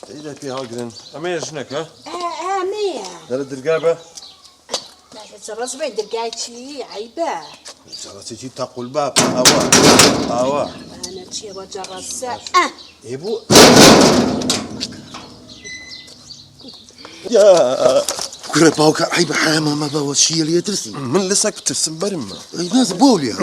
دەی پێ هەڵگرن. ئەمەیە ژنەکە؟ ئا ئەمەیە. دەرە درگا بە. مادە جەڕەس بێ درگای چی عەیبە. جەڕەسێکی تەقول باب ئاوا ئاوا. ئەمانە چییە بۆ جەڕەسە ئا. ئێ بۆ یا. کورە باوکە عەیبە حەیامان مەبە وە چییە لێ ترسی. من لە سەگ بترسم بەرم. ئەی ناز بۆ لێ.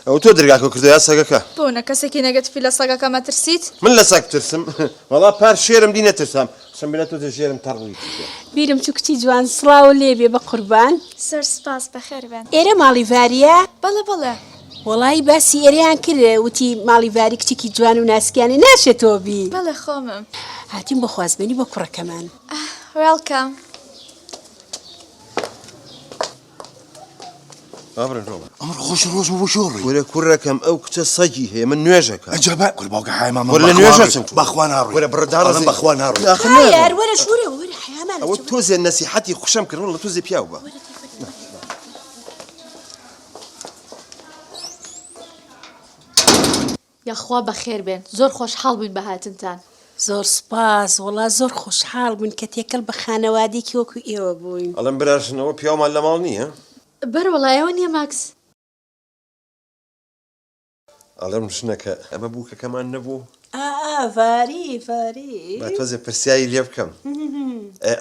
ئەوە تۆ دەرگاکەو کردەوە یا سەگەکە؟ بۆ نە کەسێکی نەگەتفی لە سەگەکە مەترسیت؟ من لە سەگ بترسم؟ وەڵا پار شێرم دی نەترسام قسم بلە تۆزێ ژێرم تەڕ بووی چیتە. بیرم چوو کچی جوان سڵاوو لێ بێ بەقوربان. زۆر سوپاس بەخێر بێن. ئێرە ماڵی ڤاریە؟ بەڵێ بەڵێ. وەڵایی باسی ئێرەیان کرد وتی ماڵی ڤاری کچێکی جوان و ناسکیانە ناشێ تۆ بی. بەڵێ خۆمم. هاتین بۆ خوازبێنی بۆ کوڕەکەمان. Welcome. ئابرن ڕۆڵە. ئەمڕۆ خۆش ڕۆژ بۆ کوێ ڕۆی؟ کورە کوڕەکەم ئەو کچە سەگی هەیە من نوێژەکەم. ئەجا با کورە باوکە حەیا مامە وەرە لە نوێژە چم بەخوا ناڕۆی. وەرە بڕە داڕەزێ. ئەڵێم بەخوا ناڕۆی. ئاخر ناڕۆم. یار وەرە ژوورەوە وەرە حەیامان ئەوە تۆزێ نەسیحەتی خوشم کرد ڕۆڵە تۆزێ پیاو بە. یاخوا بەخێر بێن زۆر خۆشحاڵ بووین بە هاتنتان. زۆر سوپاس وەڵا زۆر خۆشحاڵ بووین کە تێکەڵ بە خانەوادەیەکی وەکو ئێوە بووین. ئەڵێم براژن ئەوە پیاومان لە ماڵ نییە؟ بەرەوەڵا ئێوە نییە ماکس. ئەڵێم ژنەکە ئەمە بووکەکەمان نەبوو؟ ئا ئا ڤاری ڤاری. با تۆزێ پرسیاری لێ بکەم.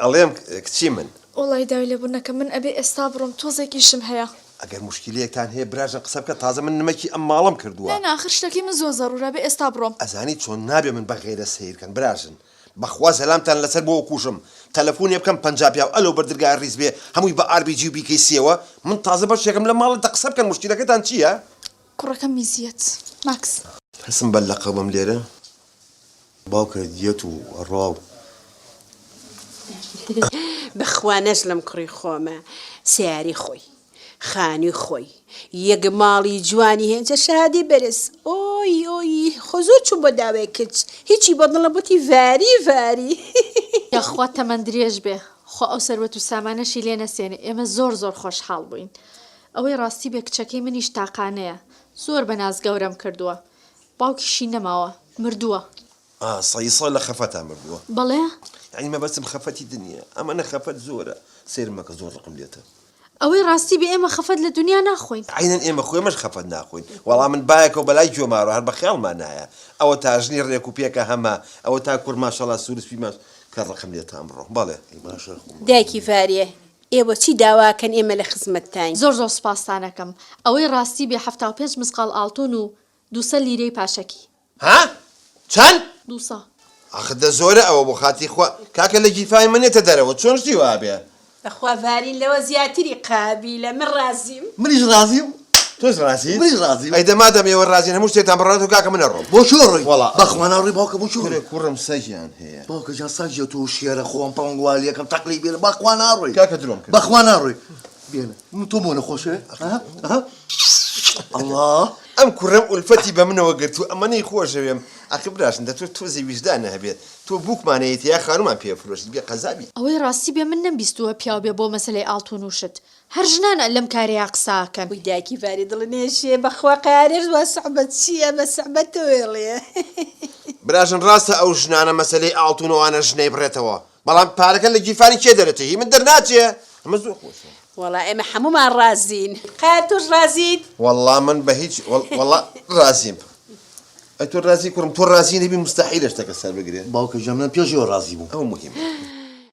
ئەڵێم کچی من. وەڵای داوای لێبوردن ئەکەم من ئەبێ ئێستا بڕۆم تۆزێک ئیشم هەیە. ئەگەر موشکیلەیەکتان هەیە براژن قسە بکە تازە من نمەکی ئەم ماڵەم کردووە. نا نا ئاخر شتەکەی من زۆر زەڕورە ئەبێ ئێستا بڕۆم. ئەزانی چۆن نابێ من بە غەیرە سەیر کەن براژن بەخوا سەلامتان لەسەر بۆ کوژم تەلەفونێ بکەم 50 پیاو ئەلەو بەر درگای ڕیز بێ هەمووی بە ئار بی جی و بی کەی سیەوە من تازە بەشێکم لەم ماڵە دە قسە بکەن موشکیلەکەتان چیە؟ کوڕەکەم میزیەت ماکس. هەسم بە لەقەبم لێرە. باوکە دیەت و ئەڕا و. بەخوا نەزلم کوڕی خۆمە سەیارەی خۆی خانوی خۆی یەک ماڵی جوانی هەیە جا شەهادەی بەرز ئۆی ئۆی خۆ زۆر چوم بۆ داوای کچ هیچی بۆ دڵم وتی ڤاری ڤاری. یاخوا تەمەن درێژ بێ خوا ئەو سەروەت و سامانەشی لێ نەسێنێ ئێمە زۆر زۆر خۆشحاڵ بووین ئەوەی ڕاستی بێ کچەکەی منیش تاقانەیە زۆر بەناز گەورەم کردووە باوکیشی نەماوە مردووە. ئا سەیسە لە خەفەتا مردووە. بەڵێ. یەعنی مەبەستم خەفەتی دنیایە ئەمەنە خەفەت زۆرە سەیرم مەکە زۆر ڕقم لێتە. ئەوەی ڕاستی بێ ئێمە خەفەت لە دونیا ناخۆین. عەینەن ئێمە خۆ ئێمەش خەفەت ناخۆین وەڵا من بایەکەو بەلای گوێمارۆ هەر بە خەیاڵما نایە ئەوە تا ژنی ڕێک و پێکە هەمە ئەوە تا کوڕ ماشەڵا سوور سپی ماش کە ڕقم لێتە ئەمڕۆ بەڵێ. ئەی باشە خۆ. دایکی ڤاریە ئێوە چی داواکەن ئێمە لە خزمەتتاین. زۆر زۆر سوپاستان ئەکەم ئەوەی ڕاستی بێ 75 مسقاڵ ئاڵتون و دووسە لیرەی پاشەکی. ها؟ چەند؟ دووسە. ئاخر دە زۆرە ئەوە بۆ خاتری خوا کاکە لە گیرفانی من نێتە دەرەوە چۆن شتی وا بێ. بەخوا ڤارین لەوە زیاتری قابیلە من ڕازیم. منیش ڕازیم. تۆش ڕازیت؟ منیش ڕازیم. ئەی دە مادەم ئێوە ڕازین هەموو شتێکتان بڕاتەوە کاکە من ئەڕۆم. بۆ کوێ ڕۆی؟ وەڵا. بەخوا ناڕۆی باوکە بۆ کوێ ڕۆی؟ کورە کوڕم سەگیان هەیە. باوکە گیان سەگیە تۆ شێرە خۆم پڵنگ وا لێکەم تەقلی بێنە بەخوا ناڕۆی. کاکە درۆم کرد. بەخوا ناڕۆی. بێنە من تۆم بۆ نەخۆشەوێ ها ها ئەڵڵا. ئەم کوڕەم ئولفەتی بە منەوە گرتووە ئەمەنەی خۆشەوێم ئەخر براژن دەتۆ تۆزێ ویژدانە هەبێت تۆ بووکمان ئەیەتی یا خانوومان پێ ئەفرۆشیت بێ قەزابی. ئەوەی ڕاستی بێ من نەمبیستووە پیاو بێ بۆ مەسەلەی ئاڵتون و شت هەر ژنان لەم کارەیا قسە ئەکەن. وی دایکی ڤاری دڵی نێشێ بەخوا قارێش وا سوعبەت چیە بە سوعبەتەوەی ڵێ. براژن ڕاستە ئەو ژنانە مەسەلەی ئاڵتون ئەوانە ژنەی بڕێتەوە بەڵام پارەکە لە گیرفانی کێ دەرەچێ هی من دەرناچێ ئەمە زۆر خۆشە. وەڵا ئێمە حەموومان ڕازین قار تۆش ڕازیت؟ وەڵا من بە هیچ وەڵا ڕازیم ئەی تۆ ڕازی کوڕم تۆ ڕازی نەبی مستحیلە شتەکە سەر بگرێ. باوکە گیان من پێش ئێوە ڕازی بووم. ئەوە موهیمە.